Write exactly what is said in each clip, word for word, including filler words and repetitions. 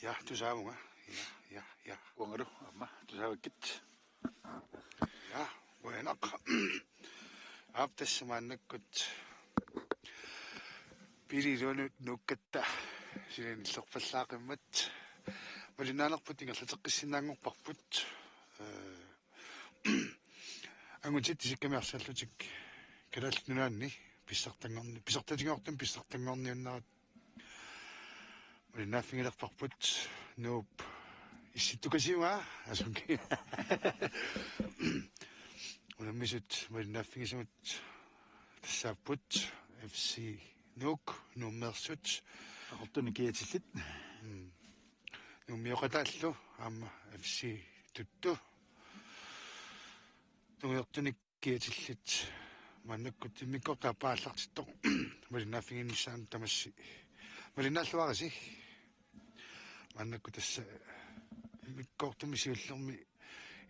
Ja, tusaavunga. Ja, ja, ja. Uangalu, aamma, tusaavakkit. Ja, uanaq. Aap, tassa maannakkut. Pililuanut nuukkatta. Silinillerpallaaqimmat. Malinnaanerput ingerlateqqissinnaanngorparput. Eh, angutit isikkami arsallutik Kalaallit Nunaanni pissartanngorni-, pissartatigoortumik pissartanngorniunnerat malinnaaffigilerparput. Nuup issittukasiugaa asunki. Unammisut malinnaaffigisavut tassaapput F C Nuuk, Nuummeersut. Qaqortunik kiatillit. Mm. Nuummioqataallu aamma F C Tuttu. Tungujortunik kiatillit. Maannakkut immikkoortup aappaa aallartittoq malinnaaffiginissaanut tamassi malinnaalluarisi. Maannakkut tassa immikkoortumi siullermi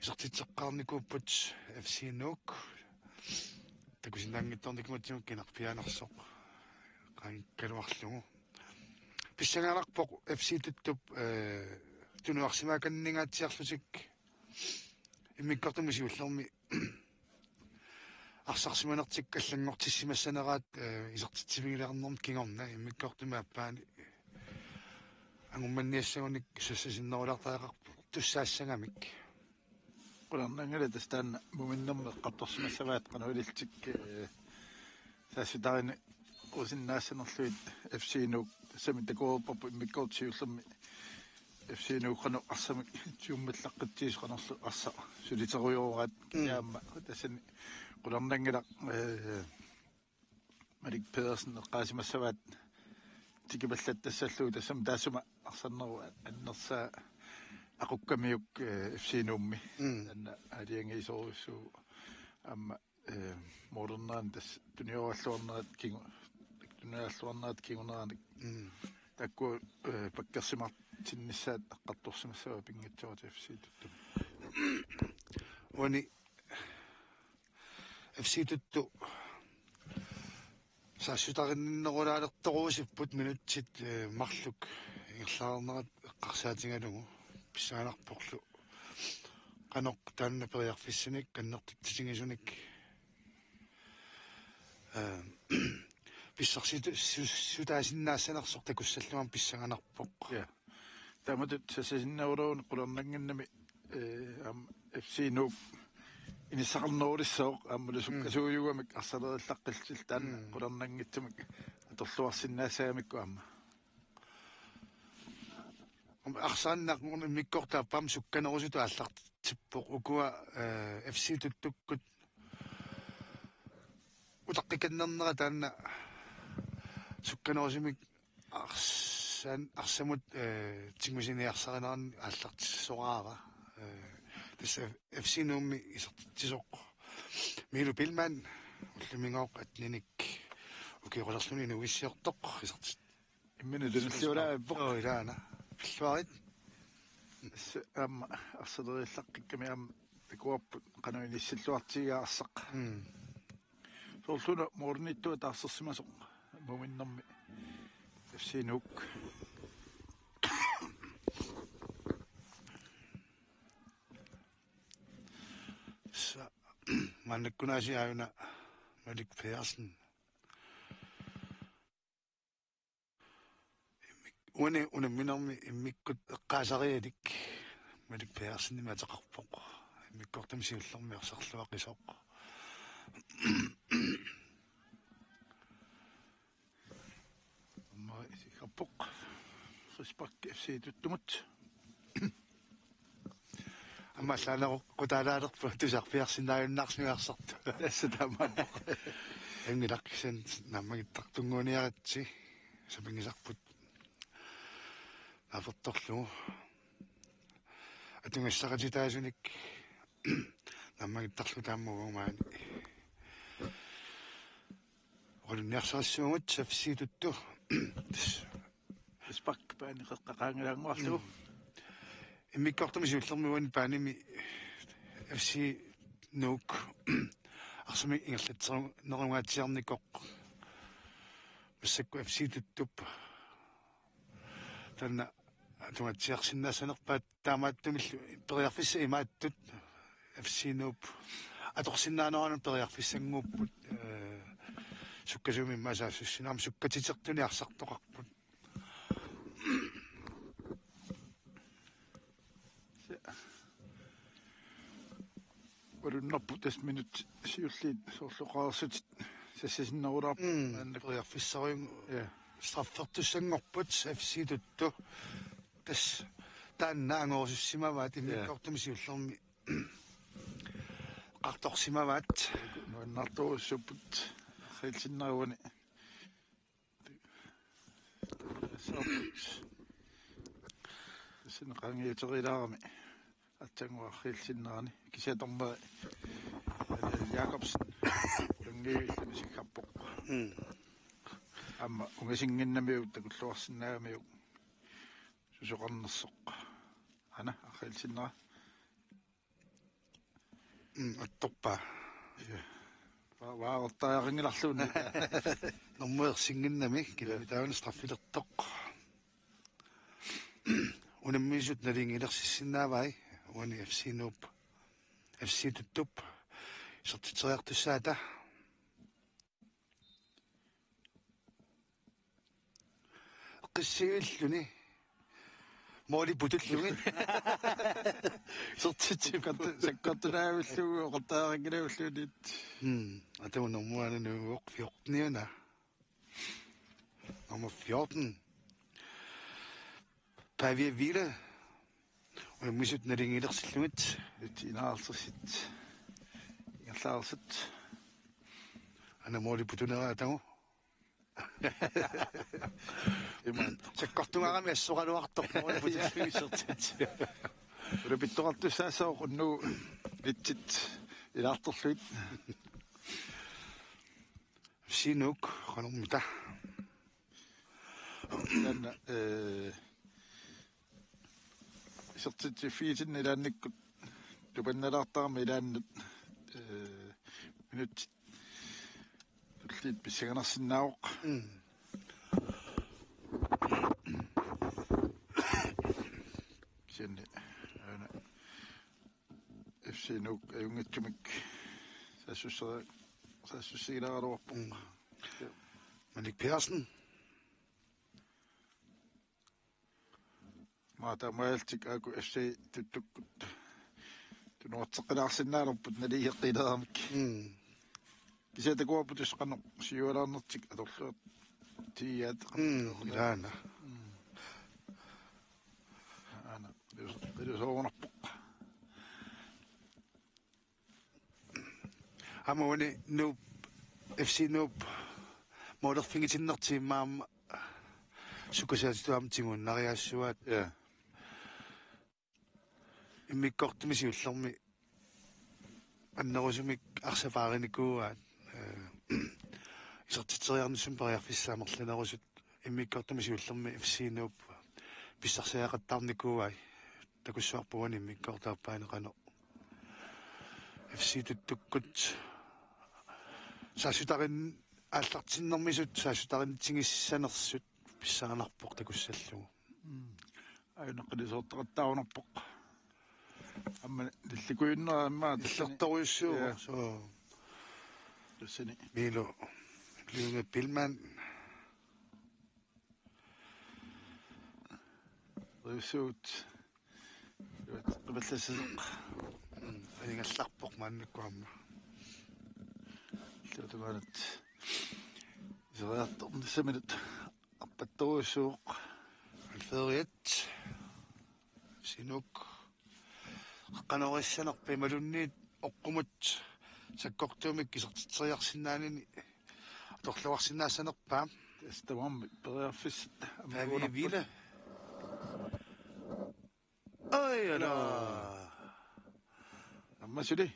isertitseqqaarnikuupput F C Nuuk. Takusinnaanngitsoornikuugatsigu kinarpiaanersoq qaangiikkaluarlugu. Pissanganarpoq F C Tuttup, eh, tunuarsimaakanningaatsiarlutik immikkoortumi siullermi arsarsimanertik allanngortissimassaneraat, eh, isertitsivigilaarnermut kingorna immikkoortumi aappaani angummanniassagunik sassasinnerulaartariaqartussaassagamik. Qularnanngilaq, tassa taanna Muminnermi eqqartorsimassavaat qanoq ilillutik, eh, saassutariniarusinnaassanerlugit F C Nuuk, tassami takuarput immikkoortumi siullermi F C Nuuk qanoq arsamik siummalaqqitsigisoq, qanorlu arsaq suliterujoraat. Mm. Aamma tassani qularnanngilaq, eh, Malik Pedersen eqqaasimassavaat tikipallattassallugu, tassami taassuma arsarnerup annersaa aqukkamiuk, eh, F C Nuummi. Mm. Taanna aalajangiisorujussuuvoq aamma, eh, målernerani tassa tunioralluarnerat kingu-, tunioralluarnerat kinguneranik. Mm. Taakku, eh, pakkersimartinnissaat eqqartorsimassavaat pinngitsooratik F C Tuttumi. Uani F C Tuttu saassutarinninnerulaalertoruusipput minutsit, eh, marluk ingerlareernerat eqqarsaatigalugu. Pissanganarporlu qanoq taanna periarfissanik annertutigisumik, eh, pissarsitu-, su-, sutaasinnaassanersoq takussallugu aamma pissanganarpoq. Ja. Taamatut sassasinnerulaaruni qularnannginnami, eh, aamma F C Nuuk inissaqarnerulissaaq aammalu, mm, sukkasuujugamik arsalerillaqqillutillu taanna, mm, qularnanngitsumik atorluarsinnaassagamikku aamma. Arsaannaq immikkoortup aappaa aamma sukkanerusutut aallartippoq, ukua, eh, F C Tuttukkut utaqqikannernera taanna sukkanerusumik arsan-, arsamut, eh, tingusiniarsarinerani aallartissoraara. Eh, tassa F-, F C Nuummi isertitsisoq Miilu Pilman, ullumigooq atteninik ukioqalerluni nuissiortoq isertit-. Imminut tunulliulaarpoq. Oo, ilaana. Pilluarit. Tassa aamma arsalerillaqqikkamik aamma takuarput qanoq inissilluartigigaa arsaq. Mm. Soorlu una målimiittoq taarsersimasoq Muminnermi F C Nuuk. Sa-, maannakkunaasiit aajuna Malik Pedersen. Immik-, uani unamminermi immikkut eqqaasarialik Malik Pedersenimik ateqarpoq. Immikkoortumi siullermi arsarluaqisoq. Aamma isikkarpoq. Frispark F C Tuttumut. Aamma allaaneruqqutaalaalerpoq tusarpiarsinnaajunnaarlugu arsartut. Tassa taamaappoq. Anngilaq kisianni naammagittartunnguuniaritsi sapinngisarput naapertorlugu. Atugassaqartitaasunik naammagittarlugu taama uagut maani. Oqalunniarsarissaagut F C Tuttu. Frispark paani qeqqaqaanngilaannguarlugu. Mm. Immikkoortumi siullermi uani paanimi F C Nuuk arsamik ingerlatsinerungaatsiarnikoq. Massakkut F C Tuttup taanna Tungatsiarsinnaassanerpaat taamaattumillu periarfissat imaattut F C Nuup atorsinnaaneranut periarfissannguupput, eh, sukkasuumik immaqa saassussineq aamma sukkatitertuni arsartoqarput. Malunnarpoq tassa minutsit siulliit soorlu qaarsut sassasinnerulaarput. Mm, maanna periarfissarujun-, ja, straffertussanngorput F C Tuttu. Tassa taanna angorusussimavaat, ja, immikkoortumi siullermi eqqartorsimavaat. Nuannaartorujussuupput arriilsinneruani. Soorput. Sinneqangiuterilaarami. Atsannguarriilsinnerani kisianni dommer Jakobsen lungiuilluni siggarpoq. Mm. Aamma ungasinnginnamiuk takulluarsinnaagamiuk susoqarnersoq. Aana arriilsinnera. Mm, attorpaa. Ja. Va-, vaarortariaqanngilarluunniit. Normu ersinnginnami, ja, kinaami taanna straffilertoq. Unammisut nalingilersissinnaavai, uani F C Nuup, F C Tuttup isertitseriartussaata. Eqqissivilluni måli putullugit. Isertitsivippoq. Sakkortu-, sakkortunaavillugu oqartariaqanngilavilluunniit. Mm, atagu normu aana nuuvoq, fjorteniuna. Nummer fjorten. Pavia Vila. Unammisut nalingilersillugit. It inaarsissit. Ingerlaarsut. Aana måli putunera atagu. Ima. Sakkortungaarami assoraluartoq måli putullugu isertitsivaa. Ulapittoqartussaassooq unnugu itsit ilaartorlugit. F C Nuuk qanormita? Taanna, eh, isertitsiffigitinneq ilaannikkut tupannalaartarami ilaannut, eh, minutsit tulliit pissanganarsinnaavoq. Mm. Kisianni aana F C Nuuk ajunngitsumik saassusseri-, saassussigilaaraluarpoq. Mm. Malik Petersen. Maata Maaltik aaku F C Tuttukkut tunuarteqqilaarsinnaalerput naligeqqileramik. Mm. Kisianni takuarput tassa qanoq siualaarnertik atorluartigigaat. Mm, ilaana. Mm. Aana, ilus-, ilusoorunarpoq. Aamma uani Nuup, F C Nuup, målerfigitinnertik immaqa aamma sukkasuutitut aamma tiguinnariaassavaat. Ja. Immikkoortumi siullermi annerusumik arsaq paarinikuuaat, eh, isertitseriarnissumik periarfissat amerlanerusut immikkoortumi siullermi F C Nuup pissarsiaqattaarnikuuai, takussavarput uani immikkoortup aappaani qanoq F C Tuttukkut saassuttarin-, aallartinnermisut saassuttarinnitsingissanersut pissanganarpoq takussallugu. Mm. Ajunaqqilisoortaqattaarunarpoq. Aamma nillikujunnera aamma tassani. Nillertorujussuuvoq. Ja. Soo. Tassani. Milo Lyngø Pilman. Rivsuut. Qivallassisoq. Mm, aningallarpoq maannakkut aamma. Illuatungaanut. Iseriartornissaminut. Arpattorujussuuvoq. Alferiat. Sinuk. Qanoq issanerpa imaluunniit oqqumut sakkortuumik isertitseriarsinnaanini atorluarsinnaassanerpa? Tassa tamarmik periarfissat. Pavia Vila. Oj, ala. Aamma suli.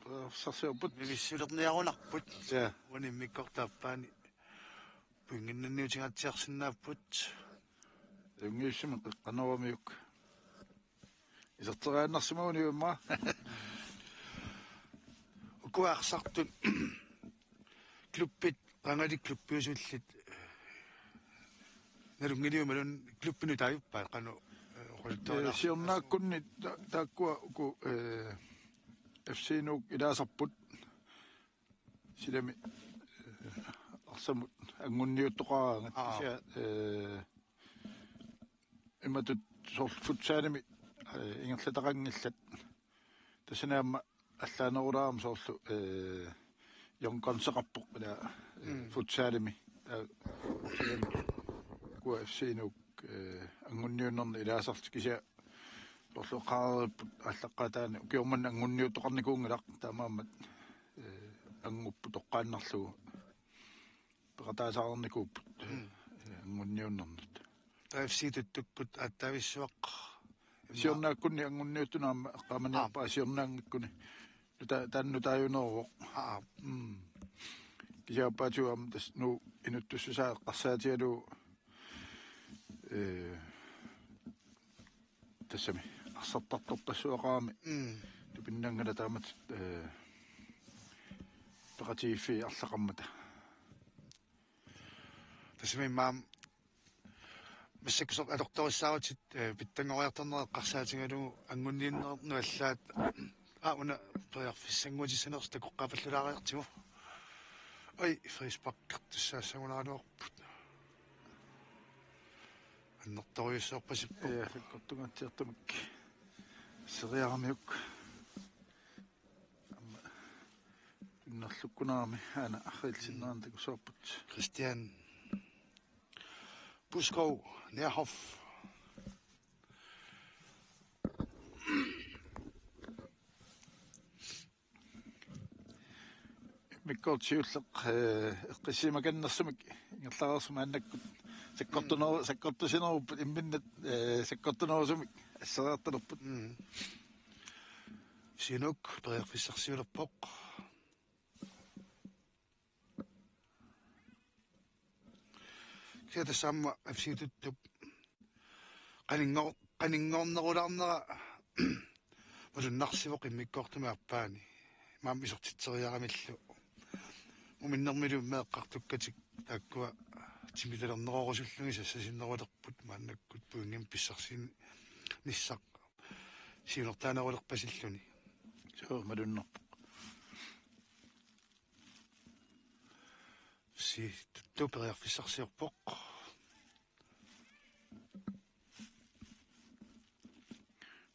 Periarfissarsiorput. Mivissulerniarunarput. Ja. Uani immikkoortup aappaani. Pointinnanniutigaatsiarsinnaapput. Ajunngitsumik qeqqanooramiuk. Iserteriaannarsimaguni immaqa. Ukua arsartut klubbit, qangali klubbiusullit. Nalunngiliuk imaluunniit klubbinut taajuppaat qanoq Ee, siornaakkunni ta-, taakkua uku, ee, F C Nuuk ilaasarput silami, ee, arsamut anguniuttoqaraangat. Aa. Kisianni, ee, imatut soorlu futsalimi, ee, ingerlataqanngillat. Tassani aamma allaanerulaarami soorlu, ee, Young Gunseqarpoq ila, ee, mm, futsalimi. Taa, silami uku F C Nuuk, ee, anguniunnerni ilaasartut kisianni soorlu eqqaareerput aallaqqaataani ukioq manna anguniuttoqarnikuunngilaq taamaammat, ee, angupput toqqaannarlugu. Peqataasarnikuupput, mm, ee, anguniunnernut. Taa F C Tuttukkut aatsaavissuaq. Siornaakkunni anguniuttunut aamma eqqaamaniarpara. Aa. Siornaanngikkuni. Nuta-, taanna nutaajuneruvoq. Aa. Mm. Kisianni aappaatigut aamma tassa Nuuk inuttussusaa eqqarsaatigalugu, ee, tassami arsartartorpassuaqarami. Mm. Tupinnanngilaq taamatut, ee, peqatigiiffii arlaqarmata. Tassami immaqa massakkut soorlu atortorissaarutit, ee, pitsanngoriartorneq eqqarsaatigalugu anguniunnerneq allaat, aa, una periarfissannguutissanersoq takoqqaapallalaariartigu. Oj, frisparkertussaassagunaraluarput. Annertoorujussuarpasippoq. Ja, sakkortungaatsiartumik. Seriaramiuk. Aamma innerlukkunarami aana arriilsinnerani takussavarput. Christian Buskov Nærhoff. Immikkoortoq siulleq, ee, eqqissimakannersumik ingerlareersoq maannakkut sakkortuneru-, mm, sakkortusinerupput imminnut, ee, sakkortunerusumik asseriartulerput. Mm. F C Nuuk periarfissarsiulerpoq. Kisianni tassa aamma F C Tuttup qaninngor-, qaninngornerulaarnera malunnarsivoq immikkoortumi aappaani. Maani isertitseriaramillu. Muminnermilu immaqa eqqartukkatik taakkua timitalernerorusullugit sassasinnerulerput maannakkut pointimik pissarsinissaq siunertaanerulerpasilluni. Suu, malunnarpoq. F C Tuttu periarfissarsiorpoq.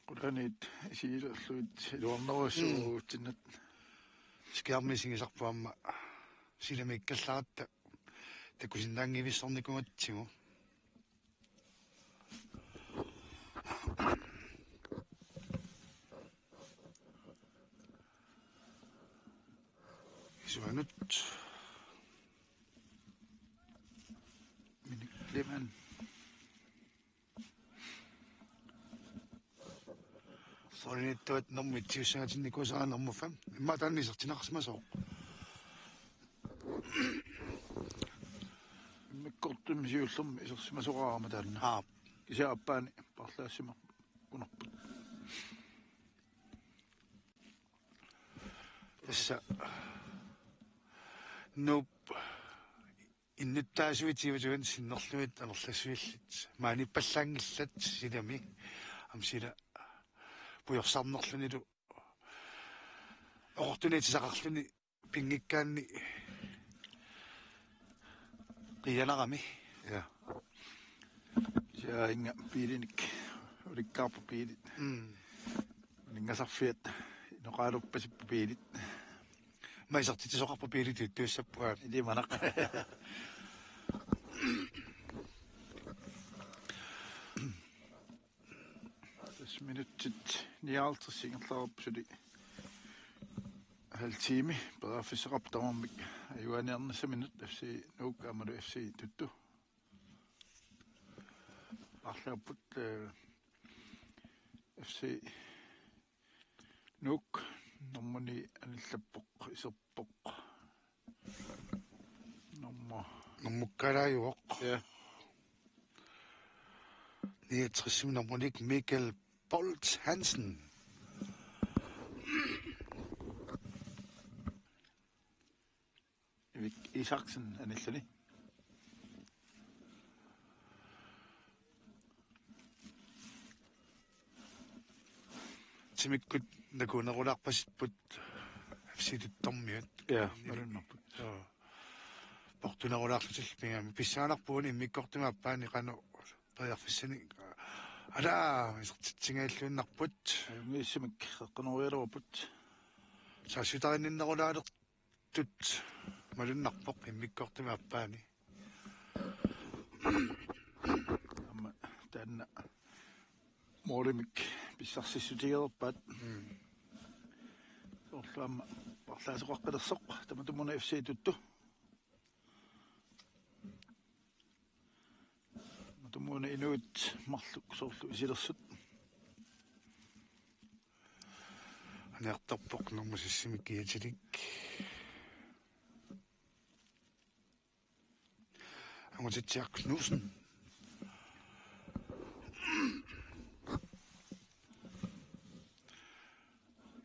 Qulaaniit isigilerlugit iluarneruassuugutsinnut. Mm. Skærmi isigisarput aamma silamiikkallaratta takusinnaanngivissornikuugatsigu. Isuanut. Minik Lehmann. Soorunami taamatut normu etsiussangatinnikuusara normu fem. Immaqa taanna isertinneqarsimasoq. Immikkoortumi siullermi isersimasoraarama taanna. Aap. Kisianni aappaani paarlaassimagunarput. Tassa Nuup innuttaasuit iutuan sinnerlugit amerlassuillit maaniippallaanngillat silami, aamma sila pujorsarnerlunilu oqortuni atisaqarluni pinngikkaanni qiianarami. Ja. Kisianni inga biilinik ulikkaarput biilit. Mm. Uningasarfiat inoqaalerpasippoq biilit. Aamma isertitsisoqarpoq biilit tuttuussappat. Ilimanaq. Tassa minutsit nioghalvtreds ingerlareerput suli. Halv time periarfissaqarpoq tamarmik ajugaaniarnissaminut, F C Nuuk aammalu F C Tuttu. Arlaapput, eh, F C Nuuk normu ni anillappoq, iserpoq. Normu. Normukkaalaajuvoq. Ja. Niogtres nummer ni, Mikkel Bolt Hansen. Erik Isaksen anilluni. Timikkut nakuunerulaarpasipput F C Tuttormiut. Ja, malunnarput. Joo. Portunerulaarlutillu pigami. Pissanganarpoq uani immikkoortumi aappaani qanoq periarfissanik. Alaa, isertitsingajalluinnarput. Ajunngitsumik qeqqanorialuarput. Saassuteqarninnerulaartut malunnarpoq immikkoortumi aappaani. Aamma taanna målimik pissarsissutigereerpaat. Mm. Soorlu aamma paarlaasoqaqqilersoq tamatumuuna F C Tuttu. Tamatumuuna inuit marluk soorlu isilersut. Aniartarpoq nummer sisimi kiatilik. Angutitsiaq Knudsen.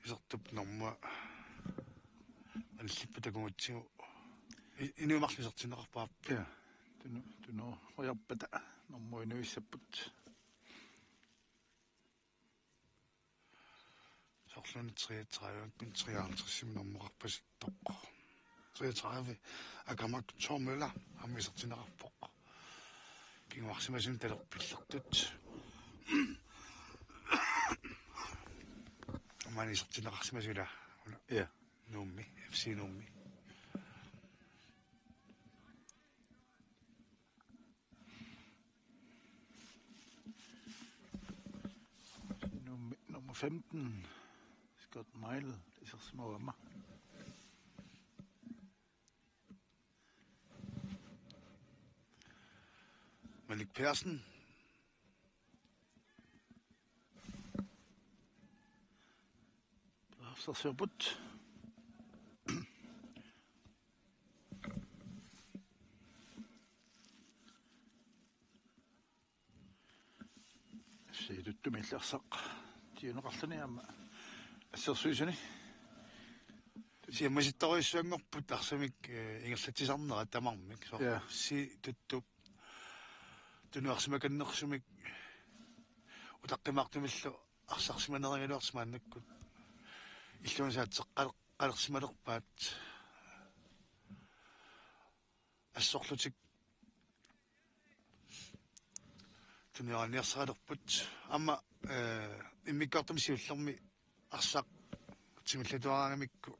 Isertup normu anillippat takugutsigu. I-, inuit marluk isertinneqarput aap. Ja. Tunu-, tunuoriarpata normu inuissapput. Soorlumi treogtredive, treoghalvtreds normukarpasittoq. Treogtredive, Akamak Thor Møller, aamma isertinneqarpoq. Kinguarsimasunik talerpillertut. Aamma isertinneqarsimasoq ila. Ja. Nuummi, F C Nuummi. Nummer, nummer femten, Scott Mile, isersimagama. Malik Pedersen. Periarfissarsiorput. F C Tuttumi illit arsaq tiuneqarluni aamma assersuisuni. Siammasittorujussuanngorput arsamik, eh, ingerlatsisarnerat tamarmik. Soorlu Ja. F C Tuttup tunuarsimakannersumik utaqqimaartumillu arsarsimanerigaluartut maannakkut. Illuanut saatseqqaleq-, qalersimalerpaat. Assorlutik tunioraniarsaralerput. Aamma, eh, immikkoortumi siullermi arsaq timillatuaraangamikku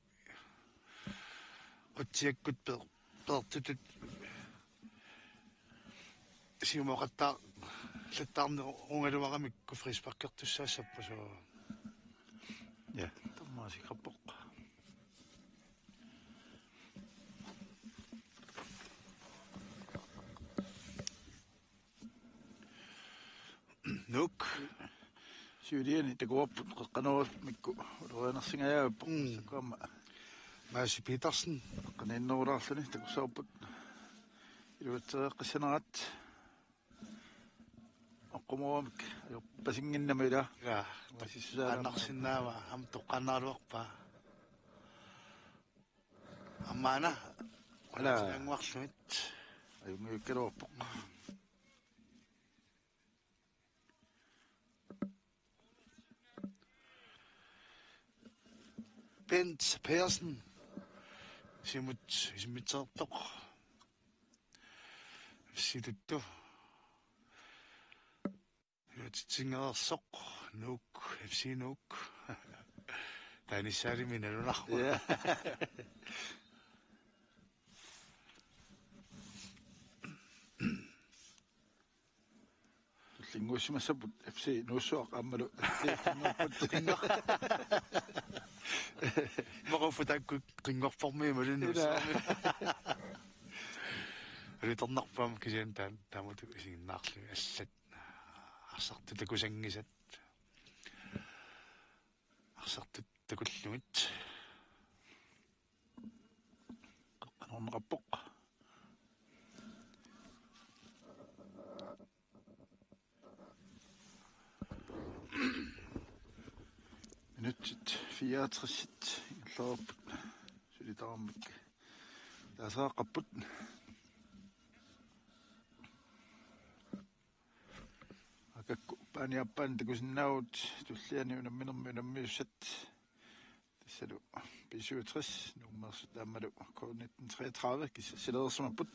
qutsiakkut pe-, peertutut siumooqattaarlattaarnerugaluaramikku frisparkertussaassapput, suu. Ja, taamaasikkarpoq. Nuuk. Siuliani takuarput qeqqanoormikku ulorianarsingajaavippoq. Mm. Sakkuamma Mads Petersen. Qaniinnerulaarluni takussavarput iluatseriaqqissanerat. Oqqumoormik ajorpasinnginnami ila. Ja. Uasissusaanera. Annarsinnaava aamma toqqaannaraluarpaa. Aamma una. Ala. Anguarlugit. Ajunngikkaluarpoq. Bent Pedersen. Siumut isimmitsitertoq. F C Tuttu. Iluatsitsingereersoq Nuuk, F C Nuuk. Taanissaalimi nalunarpoq. Ja. Tullinnguussimassapput F C Nuussuaq aammalu F C Qinngorput. Qinngor-. Maquffa taakku Qinngorpormi imaluunniit. Ila. Nuussuarmi. Alitornarpaam kisianni taan-, taamatut isiginnaarlugit allat. Arsartut takusanngisat. Arsartut takullugit. Qeqqanoorneqarpoq. Minutsit fireogtres ingerlareerput. Suli tamarmik taasariaqarput. Akakku aani aappaani takusinnaavugut tulliani unamminermi unammiussat. Tassalu B syvogtres, Nuummeersut aammalu K nitten treogtredive kissarsilereersimapput.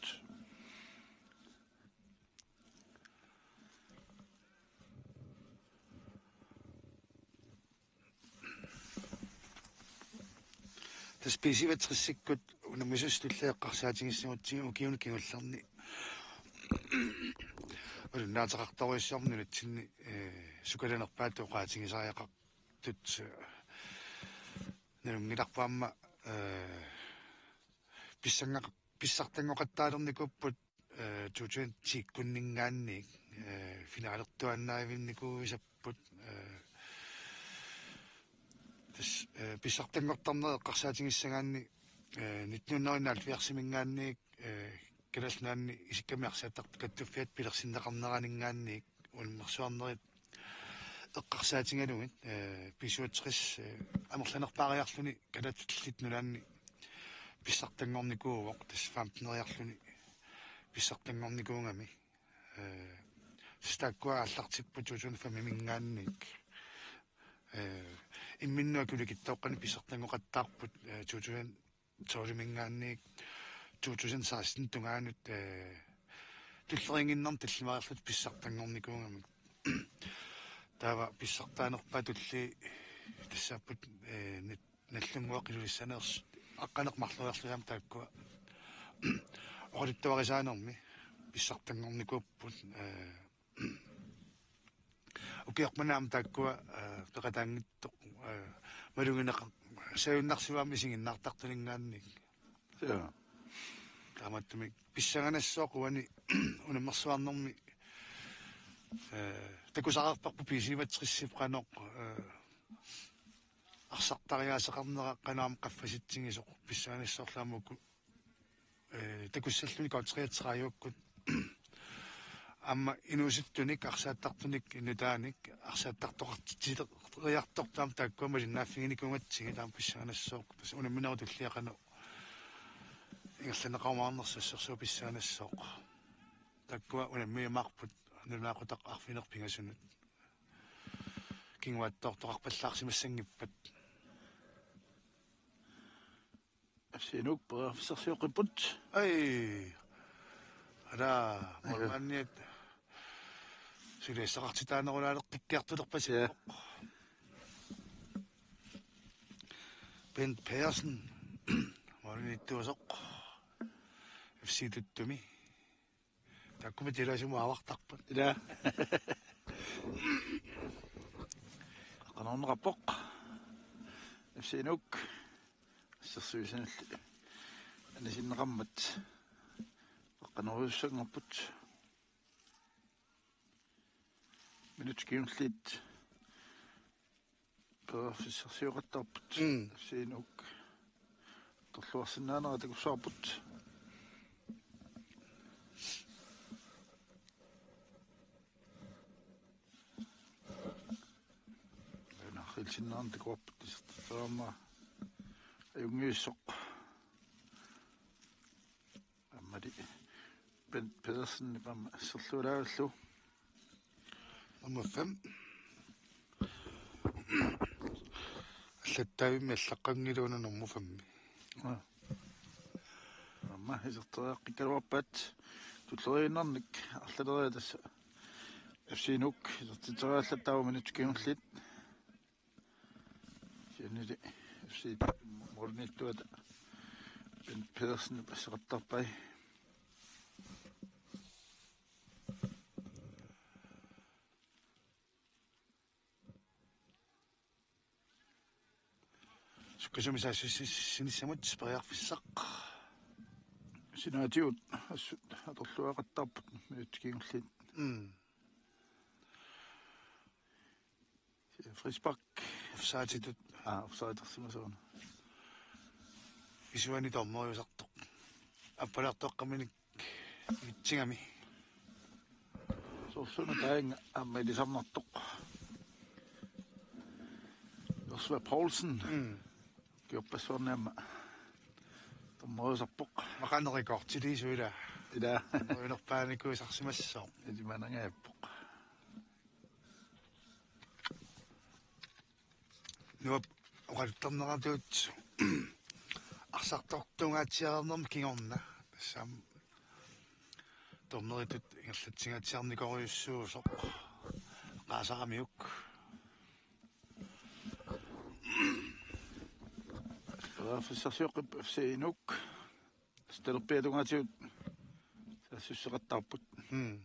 Tassa B syvogtresikkut unammisut tulliani eqqarsaatigissagutsigu ukiuni kingullerni malunnaateqartorujussuarmik nunatsinni, eh, sukalanerpaatut oqaatigisariaqartut, eh, nalunngilarput aamma, eh, pissannga-, pissartanngoqattaalernikuupput, eh, to tusind ti-kkunninngaanniit, eh, finalertuaannavinnikuuissapput, eh, tassa, eh, pissartanngortarneq eqqarsaatigissagaanni, eh, nitten hundrede enoghalvfjerdsiminngaanniit, eh, Kalaallit Nunaanni isikkamik arsaattartut kattuffiata pilersinneqarneraninngaanniit unammersuarnerit eqqarsaatigalugit, eh, B syvogtres, eh, amerlanerpaariarluni kalaallit nunaanni pissartanngornikuuvoq, tassa femteneriarluni pissartanngornikuugami. Eh, tassa taakkua aallartipput to tusind femiminngaanniit. Eh, imminnut akulikitsoqqanik pissartanngoqattaarput, eh, to tusind tolviminngaanniit to tusind seksten tungaanut, eh, tulleriinnginnermik tallimariarluta pissartanngornikuugamik. Taava pissartaanerpaat tulliit tassaapput, eh, nit-, Nagdlunguaq Ilulissaneersut aqqaneq-marloriarlutik aamma taakkua oqaluttuarisaanermi pissartanngornikuupput, eh, ukioq manna aamma taakkua, eh, peqataanngitsoq, eh, malugineqar-, sajunnarsivoq aamma isiginnaartartuninngaanniit. Ja. Taamaattumik pissanganassooq uani unammersuarnermi, eh, takusareerparput B syvogtresip qanoq, eh, arsartariaaseqarnera qanoq aamma qaffasitsigisoq, pissanganassoorlu aamma uku, eh, takussalluni K treogtredive-kkut aamma inuusuttunik, arsaattartunik, nutaanik arsaattartoqartitseriartortut aamma taakkua malinnaaffiginikuugatsigit, aamma pissanganassooq. Tassa unamminerup tullia qanoq ingerlanneqarumaarnersoq assersuut pissanganassooq. Taakkua unammiumaarput nunaqqutaq arfineq pingasunut. Kinguaattoortoqarpallaarsimassanngippat. F C Nuuk periarfissarsioqqipput. Ai. Ala, ja, målmandiat suliassaqartitaanerulaaleqqikkiartulerpasippoq. Ja. Bent Pedersen, målmandiittuusoq. F C Tuttumi. Taakkumi tilaasumut aavartarput. Ila. Qanorneqarpoq. F C Nuuk. Assersuisanilli anisinneqarmat qanorujussuanngorput. Minutsit kingulliit periarfissarsioqattaarput. Mm. F C Nuuk. Torluarsinnaanera takussavarput. Aana ilsinnaanera takuarput isertitaqarama ajunngitsoq. Aammali Bent Pedersen aamma asserluarlugu. Nummer fem. Allattavimmi allaqqanngilagut nummer fem. Aa. Aamma iserteriaqqikkaluarpaat tulleriinnarnik arlaleriarlugu tassa. F C Nuuk isertitseriallattaarput minutsit kingulliit. Sianili F C målmandiittuata Bent Pedersen asseqattaarpai. Sukkasuumik saassussinissamut periarfissaq. Sinaatigut assut atorluaqattaarput minutsit kingulliit. Mm. Frispark. Offside-itut. Aa, offside-ersimasoq. Isuani dommeriusartoq. Appalaartoqqaminik ivitsigami. Soorlu una taanna aamma ilisarnartoq. Joshua Poulsen. Mm. Ukiorpassuarni aamma dommeriusarpoq. Maqanerikkoortiliisuila. Ila. Uinerpaanikuusarsimassooq. Ilimanangaappoq. Nuap oqaluttarneratigut arsartortungaatsiareernermi kingorna. Tassami dommerittut ingerlatsinngaatsiarnikorujussuusoq. Qaasaramiuk. Periarfissarsioqqip F C Nuuk. Talerpiata tungaatigut saassusseqattaarput. Mm.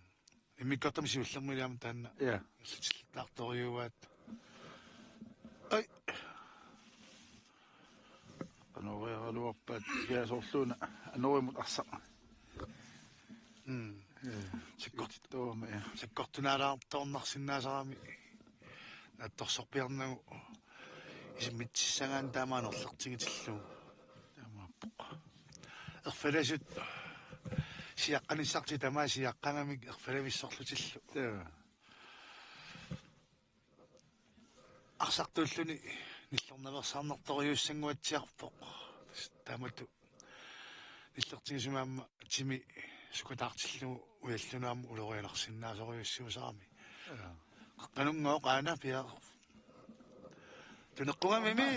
Immikkoortumi siullermi ilaamik taanna. Ja. Taartorujuuaat. Ai. Qanooriaraluarpaat, ja, soorluuna anorimut arsaq. Mm. Ja. Sakkortuummi, ja. Sakkortunaalaartoornarsinnaasarami. Naatsorsorpiarnagu isimmitsissagaanni taama anorlertigitillugu. Taamaappoq. Erfalasut siaqqanissartik tamaasa siaqqagamik erfalavissorlutillu. Ja. Arsartuulluni nillornaveersaarnartorujussuanngortitsiarpoq. Taamatut nillertigisumik aamma timi sukataartillugu ujallunut aamma ulorianarsinnaasorujussuusarami. Ja. Qeqqanunngooq aana pia. Tuneqqugamimi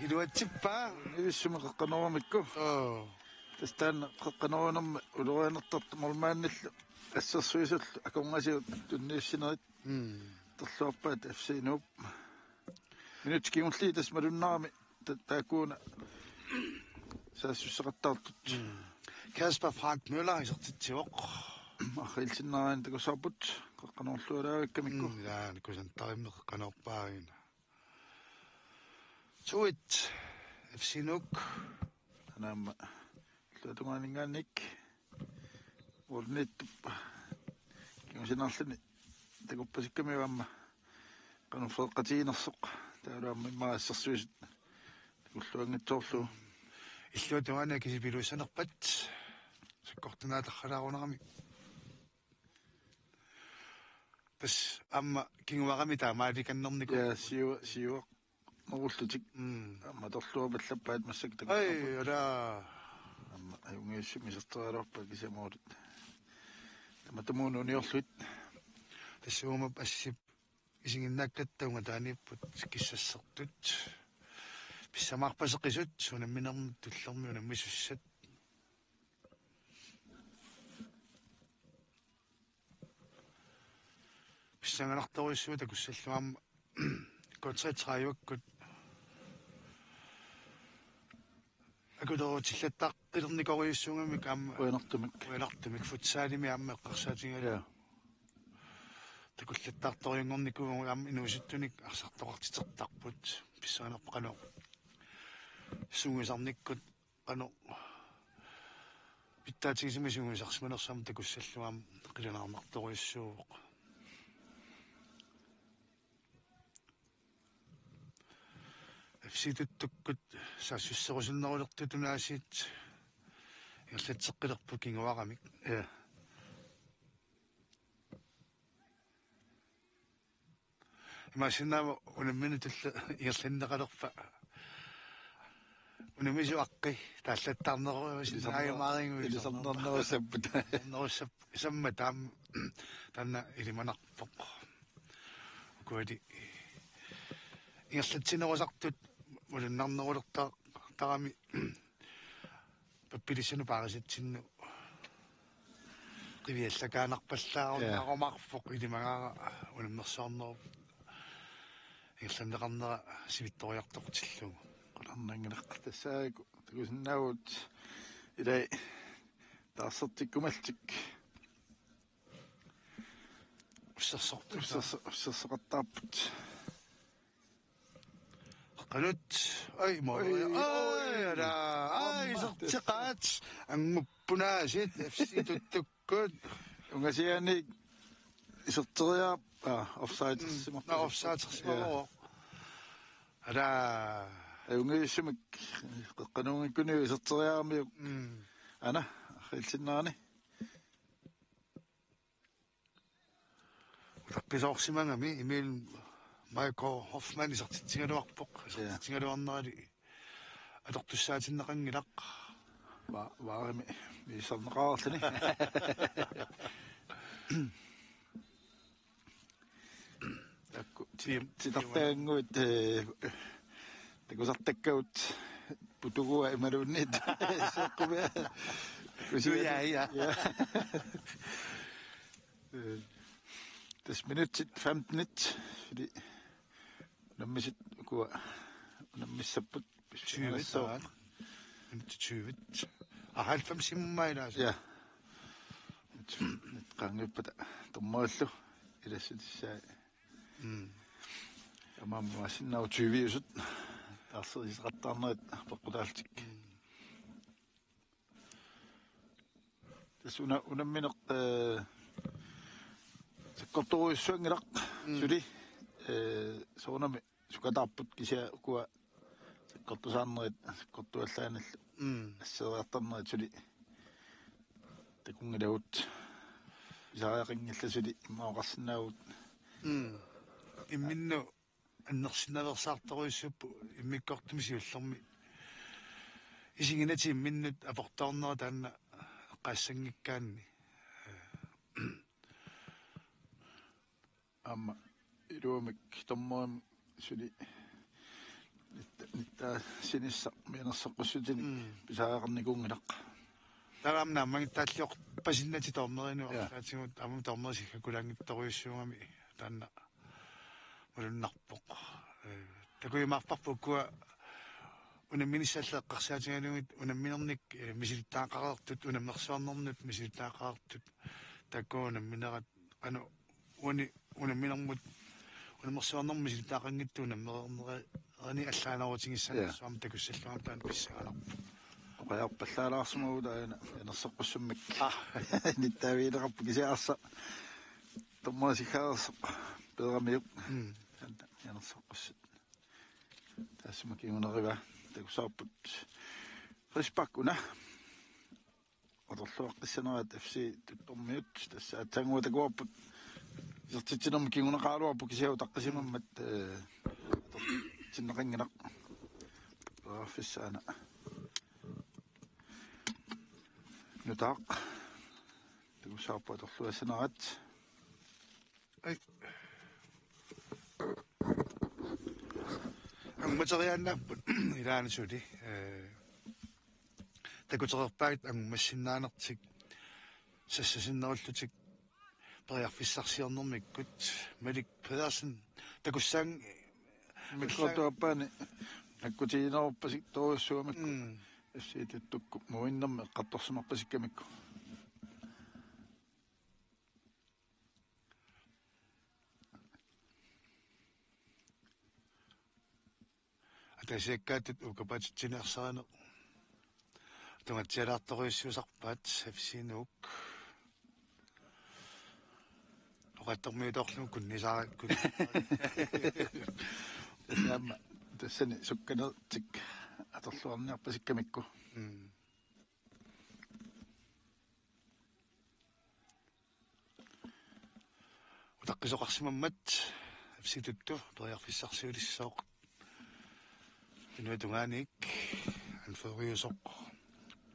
iluatsippaa. Ivissumi qeqqanooramikku. Oo. Tassa taanna qeqqanooranermi ulorianartartoq målmandillu assersuisullu akornasiut tunniussinerit. Mm. Torluarpaat F C Nuup. Minutsit kingulliit tassa malunnarami ta-, taakkuuna saassusseqattaartut. Mm. Kasper Frank Møller isertitsivoq. Arriilsinnaarani takussavarput qeqqanoorlualaarikkamikku. Mm, ja, kusantarimmi qeqqanoorpaavina. Tuit F C Nuuk. Anaama illuatungaaninngaanniit. Ullittup. Kingusinaarluni. Takuppasikkami aamma. Qanoq freeqqatiginersoq. Taavalu aamma immaqa assersuisut. Takulluanngitsoorlugu. Illuatungaani kisippilussanerpat. Sakkortunaatarralaarunerami. Tassa aamma kinguarami taamaalikannerniku. Ja, siua, siua. Norullutik. Mm. Aamma torluarpallappaat massakkut. Ai, takussaapput. Ala. Aamma ajunngitsumik iserteriaraluarpaa kisianni målit. Tamatumuuna uniorlugit. Tassa uuma assip isiginnaakkatta ungataaniipput kissassertut. Pissamaarpaseqisut unamminermut tullermi unammisussat. Pissanganartorujussuuvoq takussallugu aamma K treogtredive-kkut. Akulerutillertarpilernikorujussuugamik aamma. Qujanartumik. Qujanartumik futsalimi aamma eqqarsaatigalugu. Ja. Takullattaartorujunngornikuuvugut aamma inuusuttunik arsartoqartitertarput pissanganarpoq qanoq. Sungiusarnikkut qanoq pitsaatigisumik sungiusarsimanersoq aamma takussallugu aamma qilanaarnartorujussuuvoq. F C Tuttukkut saassusserusunnerulertutut aasiit ingerlatseqqilerput kinguaramik. Ja. Imaassinnaavoq unammineq tulleq ingerlanneqalerpat. Unammisut aqqi taallattaarnerusinnaajumaaringu ilisarnarnerussapput. Nerussapput. Isamma taam-, taanna ilimanarpoq. Ukuali ingerlatsinerusartut malunnarnerulertarami pappilissanut paarisatsinnut qiviallakaanarpallaarunnarumaarpoq. Ja. Ilimagaara unammersuarnerup ingerlanneqarnera sivitsoriartortillugu. Qularnanngilaq tassaagu takusinnaavugut ilai taarsertikkumallutik. Ussersorput. Usserso-, ussersoqattaarput. Qanut. Ai, mo. Ai, ai, ai, ala. Ai, aamma. Iserteqaat. Annguppunaasit F C Tuttukkut. Ungasianik iserteriaap. Ah, offside. Mm. Naa, offside. Ja. Ala. Ajunngitsumik qeqqanuunngikkuniuk iserteriaramiuk. Mm. Aana, arriilsinnaarani. Utaqqisoorsimagami Emil Michael Hoffmann isertitsigaluarpoq. Ja. Isertitsigaluarnerali atortussaatinneqanngilaq. Va-, vaarimi miisarneqarluni. Takku ti-, titartagannguit, eh, Takusartakkagut putugua imaluunniit seqqumia. Kusia. Ja, ja. Ja. Øh, tassa minutsit femtenit, fordi unammisut ukua unammissapput. Tyve, så. Minutsit tyve. Ah, halvfems timer, altså. Ja. Nyt, nyt qaangiuppata dommerillu ilassutissai. Mm. Taamaammat massinnaavat tyviusut taarserissaqattaarnerit peqqutaallutik. Mm. Tassa una-, unammineq, eh, sakkortoorujussuanngilaq. Mm. Suli, eh, soorunami sukataarput kisianni ukua sakkortusaarnerit, sakkortuallaannillu. Mm. Asseeriartarnerit suli takunngilagut. Pisariaqanngillat suli immaqa oqarsinnaavugut. Mm. Imminnut annersinnaveersaartorujussuupput immikkoortumi siullermi. Isiginnatit imminnut aportoornerat taanna eqqaassanngikkaanni. Aamma iluamik dommerimik suli nitta-, nittaasinissaq mianersoqqussutinik. Mm. Pisariaqarnikuunngilaq. Taava aamma naammagittaalliorpasinnatik dommerinut. Ja. Arlaatigut aamma dommerit siggakulaanngitsorujussuugami taanna malunnarpoq. Eh, takujumaarparput ukua unamminissaat eqqarsaatigalugit unamminernik, eh, misilittagaqareersut, unammersuarnernut misilittagaqareersut, taakku unamminerat qanoq uani unamminermut, unammersuarnermut misilittagaqanngitsut unammereernerini allaanerutigissanik. Ja. Suam takussallugami taanna pissanganarpoq. Oqajarpallaalaarsimavut aana mianersoqqussummik. Ah. Nittaavigineqarpoq kisianni arsaq dommerisiggaareersoq peeramiuk. Mm. Taanna mianersoqqussut. Taassuma kingunerivaa takussavarput. Frispark una. Atorluaqqissanerat F C Tuttormiut, tassa aatsaannguaq takuarput. Isertitsinermik kinguneqaraluarpoq kisianni utaqqisimammat, eh, atortinneqanngilaq. Periarfissaq aana. Nutaaq. Takussavarput atorluassanerat. Ai. Angummateriaannaapput ilaanni suli, eh, takutereerpaat angummassinnaanertik sassasinnerullutik periarfissarsiornermikkut. Malik Pedersen takussaang-, mikrotuappaani nakkutigineruppasik torujussuugamikku. Mm. F C Tuttukkut muinnermi eqqartorsimarpasikkamikku. Ataasiakkaatut uukapatitsineq arsarineq. Tungatsialaartorujussuusarpaat F C Nuuk. Oqaattormiutoorlugu kunnisaara-, kun-, Taama tassani sukkanertik atorluarniarpasikkamikku. Mm. Utaqqisoqarsimammat F C Tuttu periarfissarsiulissooq. Inuit tungaaniik anføreriusoq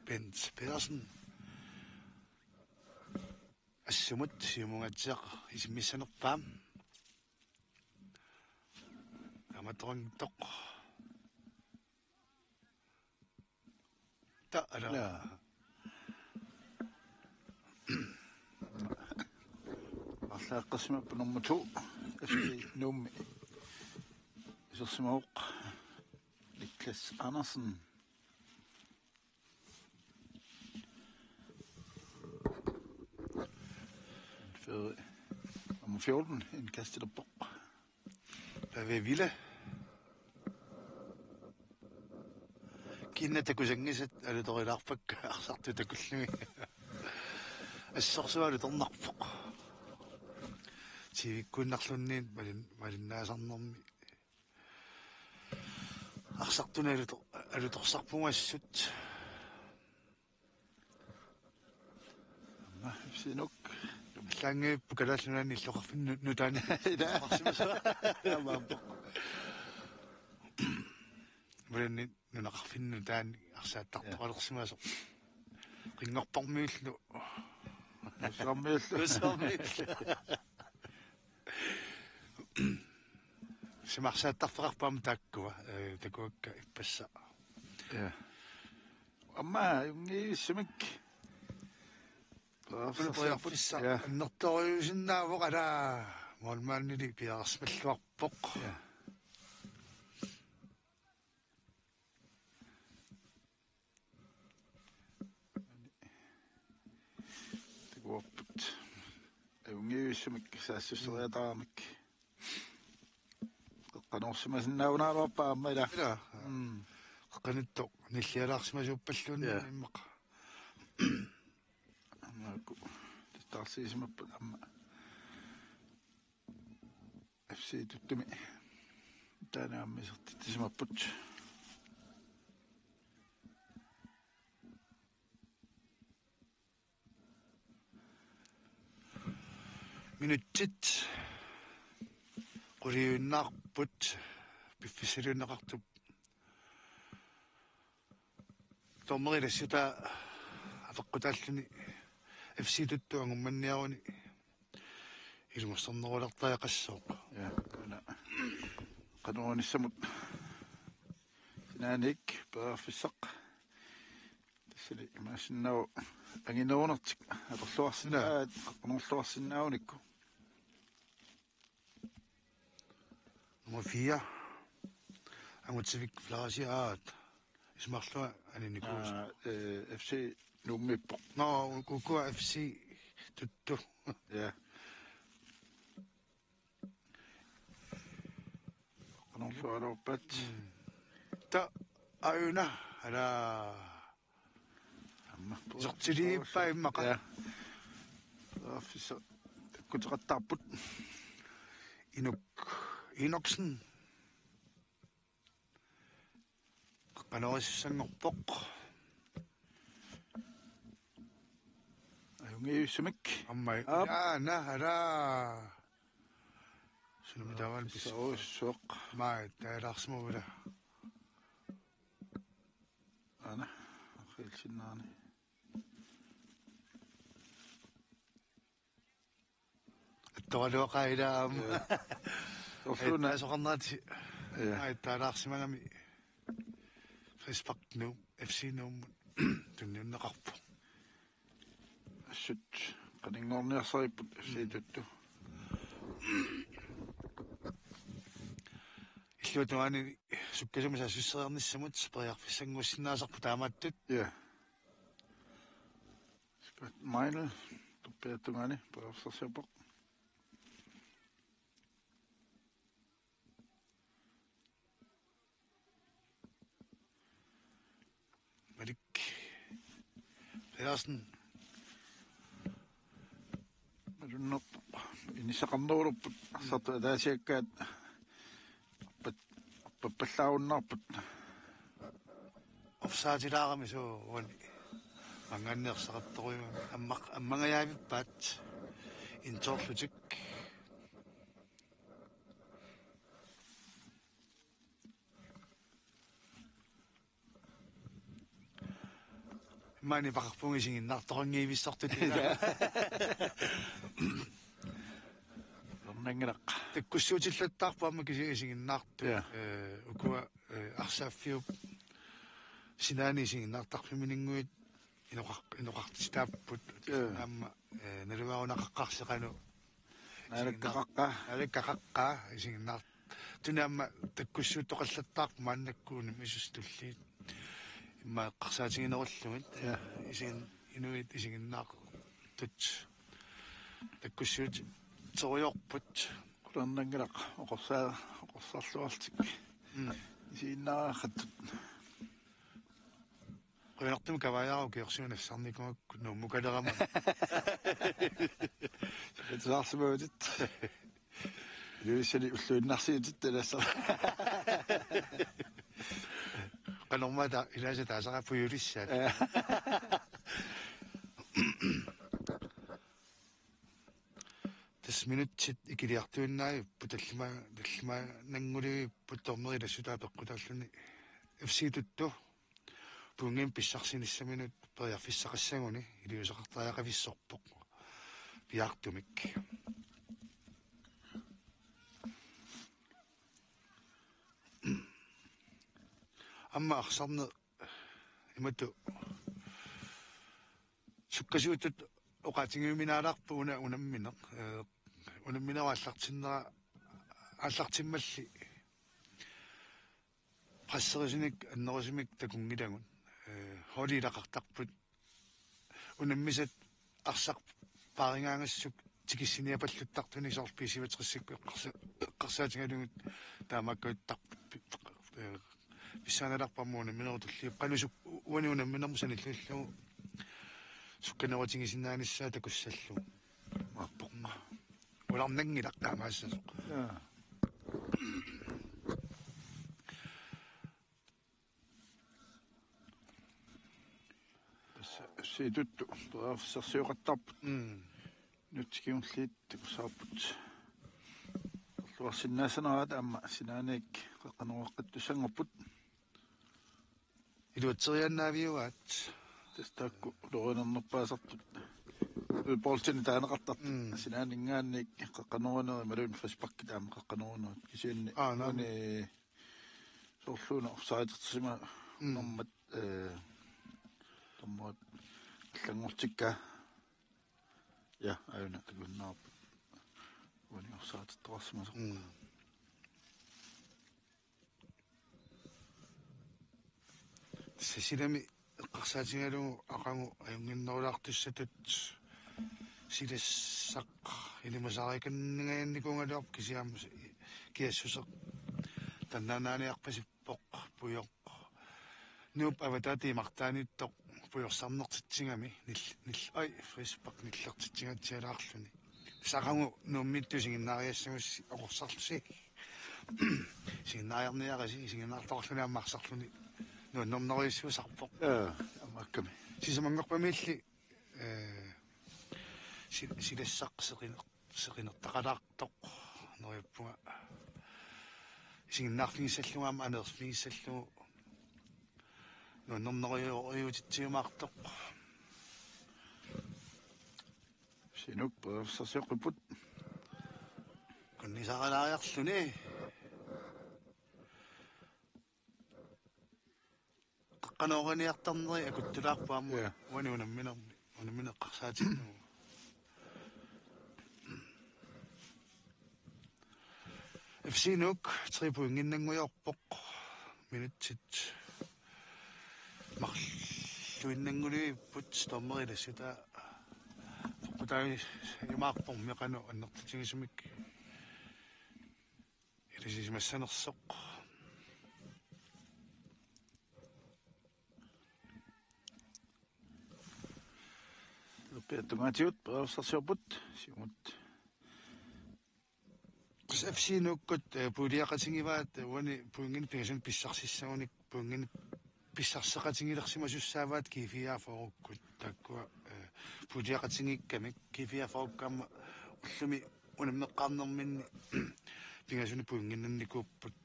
Bent Pedersen. Assumut siumungaatsiaq isimmissanerpaa. Aamma toranngittoq. Ta-, ala. Ja. Arlaaqqissimappa nummer to. F C Nuummi. Isersimavoq. Niklas Andersen. Nummer fjorten, indkastet op. Pave Ville. Kiinna takusanngisat alutorilaarpakka arsartut takullugit. Assorsuaq alutornarpoq. Tiivikkuinnarluunniit malin-, malinnaasarnermi. Arsartunik alutor-, alutorsarpugut assut. Aamma F C Nuuk. Allaanngivippoq Kalaallit Nunaanni illoqarfinni nu-, nutaanik. Ila. Aamma aappoq. Imaluunniit nunaqarfinni nutaanik arsaattartoqalersimasoq. Qinngorparmiullu. Nuussuarmiullu. Nuussuarmiullu. Simarsaattarfeqarpoq aamma taakkua, eh, takuakka ippassaq. Ja. Aamma ajunngivissumik. Periarfissaq. Periarfissaq. Ja. Annertoorujussuusinnaavoq, ala, målmandili piareersimalluarpoq. Ja. Takuarput. Ajunngivissumik saassusseriataramik. Qeqqanoorsimasinnaavunaraluarpaa aamma, ila. Ila. Mm. Qeqqanittoq nillialaarsimasuuppalluunniit. Ja. Immaqa. Aamma uku tattaarsiisimapput aamma. F C Tuttumi. Taanna aamma isertitsisimapput. Minutsit quliuinnaarput piffissaliunneqartup. Dommeri ilassutaat apeqqutaalluni F C Tuttu angummanniaruni ilungersornerulertariaqassooq. Ja, una. Qanoq inissamut. Sinaaniit periarfissaq. Tassani imaassinnaavoq anginerunertik atorluarsinnaa-, ja, qanorluarsinnaavunikku. Nummer fire. Angutsivik Flaasi aat. Isumaqarlunga aninikuusoq. Aa, eh, F C Nuummiippoq. Nå, ukua F C Tuttu. Ja. Qanorluarpaat. Mm. Ta, aajuna, ala. Aamma. Isertiliippaa immaqa. Ja. Periarfissaq takkuteqattaarput. Inuk Enoksen. Qanoq isussanngorpoq. Ajunngivissumik. Aamma. Aap. Aa, na, ala. Sunumi taavalu pis-. Saussuaq. Mai, taalaarsimavara. Aana, aqilsinnaani. Attoraluaqaa ilaa aamma. Ja. Orsuuna. Aittaa soqarnerati. Ja. Aittaa laarsimanami. Frispark nu, F C Nuummut. Tunniunneqarpoq. Assut qaninngorniarsaripput F C Tuttu. Illuatungaani sukkasuumik saassusseriarnissamut periarfissannguussinnaasarput taamaattut. Ja. Spat Mail, tuppiattungaani, periarfissarsiorpoq. Malik Pedersen. Malunnerpoq. Inissaqarnerulerput. Arsartut ataasiakkaat. Pat-, pappallaarunnaarput. Offside-ilaarami suu uani. Manngannersaqartorujuuvoq. Ammaq-, ammangajavippaat. Intoorlutik. Maani paqarpunga isiginnaartoqanngivissortut. Ornanngilaq. Takkussuutillattaarput aamma kisianni isiginnaartut. Ja. Eh, ukua, eh, arsaaffiup sinaani isiginnaartarfimminnguit inoqar-, inoqartitaapput. Ja. Aamma, eh, naluara una qaqqarsi qanoq. Naalakka qaqqaa. Naalakka qaqqaa isiginnaar-, tuni aamma takkussuuttoqallattaarput maannakkut unammisusut tulliit. Immaqa eqqarsaatiginerullugit. Ja. Isigin-, inuit isiginnaartut. Takkussuuterujoorput. Qularnanngilaq oqorsaa-, oqorsarluarlutik. Mm. Isiginnaariaqattut. Qujanartumik kavaajaaruk ukiorsiunassarnikuugakku Nuummukalerama. Tusaarsimavutit. Ilulissani ulluinnarsiutit tassa. Qanormaa ta-, ilaasa taasaqarpujulissaat. Ja. Tassa minutsit ikiliartuinnaavipput tallima-, tallimaannanngulivipput dommeri ilassutaat peqqutaalluni F C Tuttu. Punngimik pissarsinissaminut periarfissaqassaguni iliuuseqartariaqavissorpoq piaartumik. Aamma arsarneq imatut sukkasuutut oqaatigiuminaalaarpoq una unammineq. Eh, unamminerup aallartinnera aallartimmalli presserisunik annerusumik takunngilagut. Eh, holdi ilaqartarput unammisat arsaq paarigaangassuk tikissiniapalluttartunik soorlu B syvogtresikku eqqarsa-, eqqarsaatigalugit taamaakkaattarput pi-, eh, pissaanalerpamma unamminerup tulliup qanoq suk-, uani unamminermut sanilliullugu sukkanerutigisinnaanissaq takussallugu. Maappoq. Ularnanngilaq taamaassasoq. Ja. Tassa siituttu periarfissarsioqattaarput. Mm. Nutsikingulliit takussavarput. Luarsinnaassaneraat aamma sinaaniit qaqqanooraqqittussanngorput. Iluatseriaannaaviugaat. Tassa taakku ulorianarnerpaasartut. Boltini taaneqartartut. Mm. Sinaaninngaanniit qaqqanoorinerit imaluunniit frisparkit aamma qaqqanoorinerit. Kisianni Aa, naamik. Uani soorluuna offside-ersimanermat, Mm. eh, dommerit allanngortikka. Ja, aajuna takuinnarput. Uani offside-ertoqarsimasoq. Mm. Tassa silami eqqarsaatigalugu aqagu ajunnginnerulaartussatut silassaq ilimasaarikanningajanikuugaluarpoq kisianni aamma kiassuseq tannaanaaniarpasippoq pujoq. Nuup avataata imartaaniittoq pujorsarnertitsigami nil-, nil-, oj, frispark nillertitsingatsialaarluni. Tassa aqagu Nuummiittut isiginnaariassagussi oqorsarlusi. Isiginnaariarniarisi, isiginnaartoqarluni aamma arsarluni nuannernerujussuusarpoq. Ja, aamma akkami. Sisamanngorpamiilli, eh, si-, silassaq seqiner-, seqinertaqalaartoq neriuppunga. Isiginnaarfigissallugu aamma aneerfigissallugu nuannernerujuutitsiumaartoq. Sinuk periarfissarsioqqipput. Kunnisaralaariarluni. Qaqqanooriniartarneri akuttulaarput aamma. Ja. Uani unamminermi. Unammineq eqqarsaatinnagu. F C Nuuk tre pointinnanngujoorpoq. Minutsit marluinnanngulivippoq, dommeri ilassutaa peqqutaagiumaarpormi qanoq annertutigisumik ilisisimassanersoq. Eqiatungaatigut periarfissarsiorput, siumut. Tassa F C Nuukkut, eh, puuliaqatigivaat, eh, uani pointinik pingasunik pissarsissagunik pointinik pissarseqatigilersimasussaavaat G fireogfyrrekkut. Taakkua, eh, puuliaqatigiikkamik G fireogfyrrekka aamma ullumi unammeqqaarnerminni pingasunik pointinnannikuupput.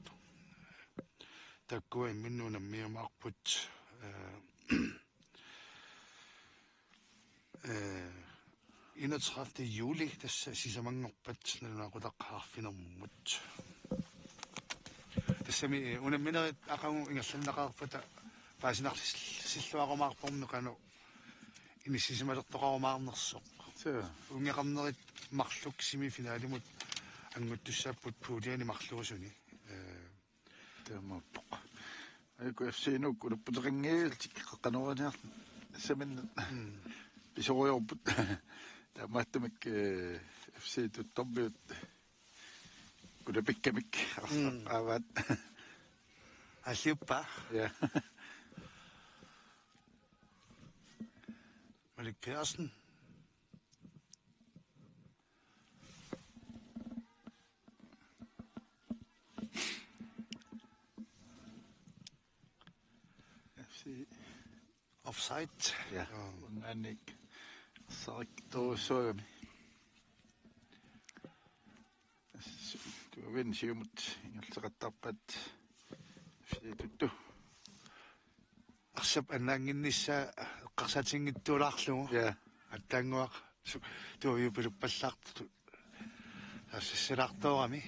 Taakkua imminnut unammiumaarput, eh, eh, enogtredivte juli, tassa sisamanngorpat nalunaaqutaq arfinermut. Tassami, eh, unamminerit aqagu ingerlanneqareerpata paasinarsilluarumaarpormi qanoq inissisimalertoqarumaarnersoq. Suu. Uungeqarnerit marluk semifinalimut annguttussaapput puuliani marluusuni. Eh, Taamaappoq. Aajuku F C Nuuk ulapputeqanngillutik qaqqanooriniarnissaminnik. Mm. Pisorujoorput. Taamaattumik, eh, F C Tuttormiut ulapikkamik. Mm. Arsaq aavaat. Alliuppa. Ja. Malik Pedersen. F C. Offside. Ja. Joo. Unngaanniit arsaq torujussagami. Tuavin siumut ingerlateqattaarpaat F C Tuttu. Arsap annaannginnissaa eqqarsaatiginngitsuulaarlugu. Ja. Aatsaannguaq su-, tuaviupiluppallaartut. Arsaq sassalaartoorami.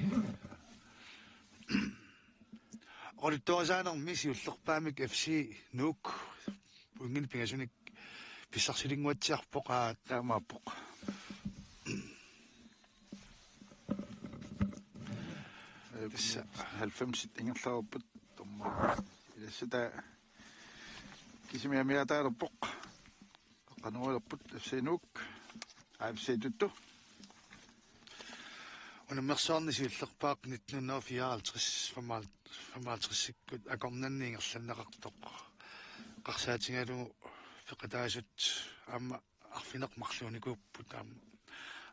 Oqaluttuarisaanermi siullerpaamik F C Nuuk pointinik pingasunik pissarsilinnguatsiarpoq, aa, taamaappoq. Tassa halvfemsit ingerlareerput, dommer. Ilassata kisimiamiaataalerpoq. Qanualerput F C Nuuk, A F C Tuttu. Unammersuarni siullerpaaq nitten hundrede og fireoghalvtreds, femoghalvtreds, femoghalvtredsikkut akornanni ingerlanneqartoq. Eqqarsaatigalugu peqataasut aamma arfineq-marluunikuupput, aamma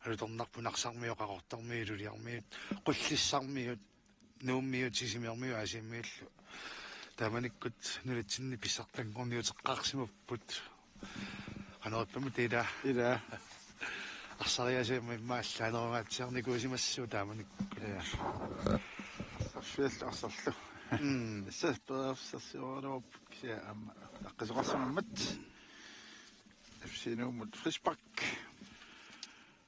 alutornarpoq Narsarmiut, Qaqortormiut, Iluliarmiut, Qullissarmiut, Nuummiut, Sisimiormiut, Aasiammiullu. Taamanikkut nunatsinni pissartanngorniuteqqaarsimapput. Qanoq ippami, ila. Ila. Arsariaaseq immaqa allaanerungaatsiarnikuusimassaaq taamanikkut. Ja. Arfiallu arsarlu. Mm. Tassa periarfissarsioraluarput kisianni aamma aqqisoqarsimammat. F C Nuummut frispark.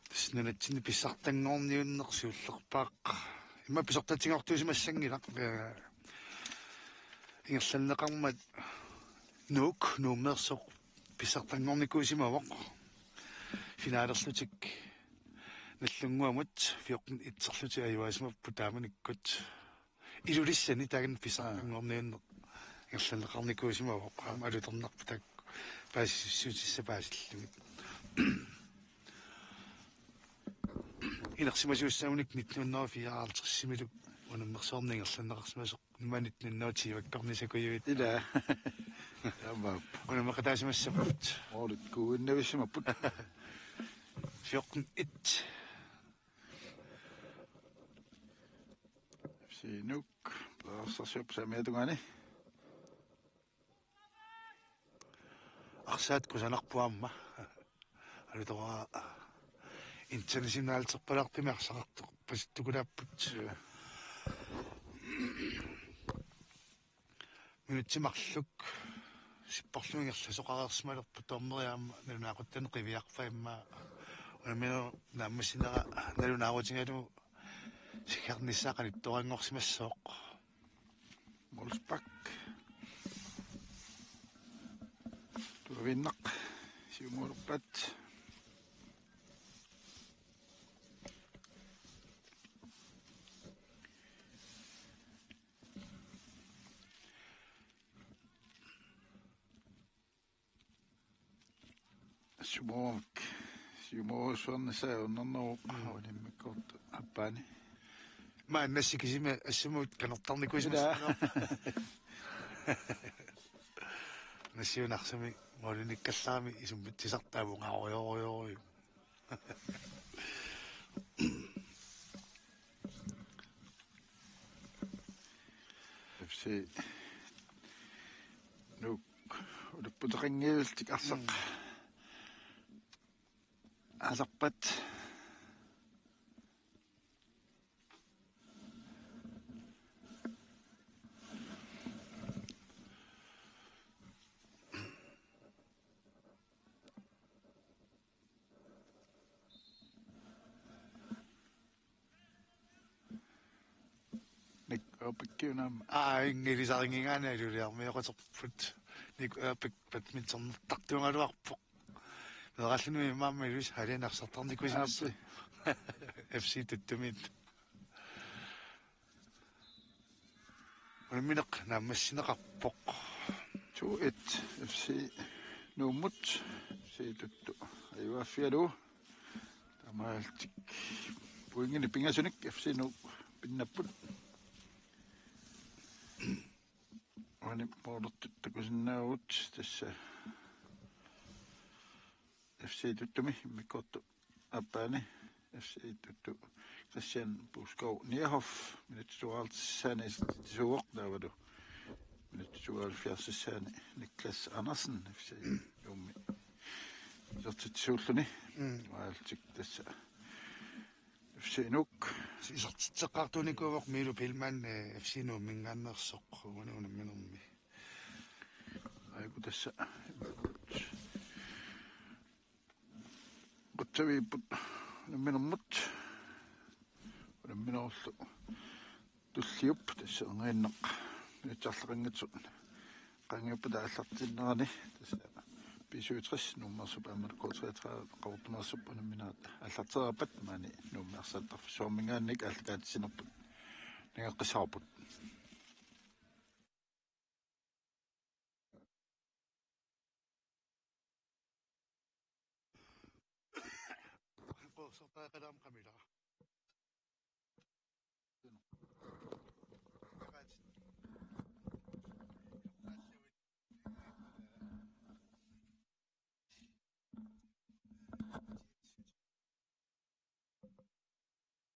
Tassa nunatsinni pissartanngorniunneq siullerpaaq. Immaqa pisortatigoortuusimassanngilaq, ee, ingerlanneqarmat Nuuk Nuummeersoq pissartanngornikuusimavoq. Finalerlutik Nagdlunguamut fjorten et-erlutik ajugaasimapput taamanikkut. Ilulissani taanna pissartanngorniunneq ingerlanneqarnikuusimavoq, aamma alutornarpoq taakku paasissutissaat paasillugit. Inersimasuussagunik nitten hundrede og fireoghalvtredsimilu unammersuarneq ingerlanneqarsimasoq, ima nitten hundrede og tyvekkornissakujuit. Ila. Taamaappoq. Unammeqataasimassapput. Målit kuuinnavisimapput. Fjorten et. F C Nuuk periarfissarsiorpoq saamiata tungaani. Arsaat kusanarpoq aamma. Alutoraaq internationaliterpalaartumik arsaqartoq pasittukulaapput. Ja. Minutsit marluk sipporlu ingerlasoqareersimalerput, dommeri aamma nalunaaquttani qiviarpaa, immaqa unamminerup naammassinera nalunaarutigalugu siggarnissaa qanittuaranngorsimassooq. Målspark. Tuaviinnaq. Siumuulerpaat. Siumuugamik. Siumuugaluarnissaa ajornarneruvoq. Mm. Uani immikkoortup aappaani. Maanna kisimi assimut kanertarnikuusimassanersoq. Ila. Nassiunarsuarmi målinikkallarami isummatsisartut avungaarujorujussuuvoq. F C Nuuk ulapputeqanngillutik arsaq. Mm. Aasarpaat. Nick Ørbæk-iuna aamma. Aa, ingilisarinnginngaanniit Iluliarmioqaterput. Nick Ørbæk badmintonertartuugaluarpoq. Meeraalluni immaqa Ilulissani arsartarnikuusimassaaq. Aap. F C Tuttumit. Unammineq naammassineqarpoq. To et F C Nuummut, F C Tuttu ajugaaffigalugu. Taamaalillutik pointinik pingasunik F C Nuuk pinnapput. Uani målertut takusinnaavugut, tassa F C Tuttumi immikkoortup aappaani F C Tuttu Christian Buskov Nierhoff, minutsit tooghalvtredsit isertitsisuuvoq, taavalu minutsit tooghalvfjerdsissaanni Niklas Andersen F C Nuummi isertitsisuulluni. Mm. Taamaalillutik tassa F C Nuuk. Isertitseqqaartuunikuuvoq Miilu Pilman, eh, F C Nuumminngaanneersoq una unamminermi. Aajuku tassa qutsavigipput unamminermut. Unamminerullu tulliup tassa erniinnaq Nutsarleqanngitsut qaangiuppata aallartinnerani tassa B syvogtres Nuummeersup aamma K treogtredive Qaqortumeersup unamminerat aallartereerpat maani Nuummi arsaattarfissuarminngaanniit aallakaatitsinerput nangeqqissaarput. Qoorsortariaqalaarama qamilara.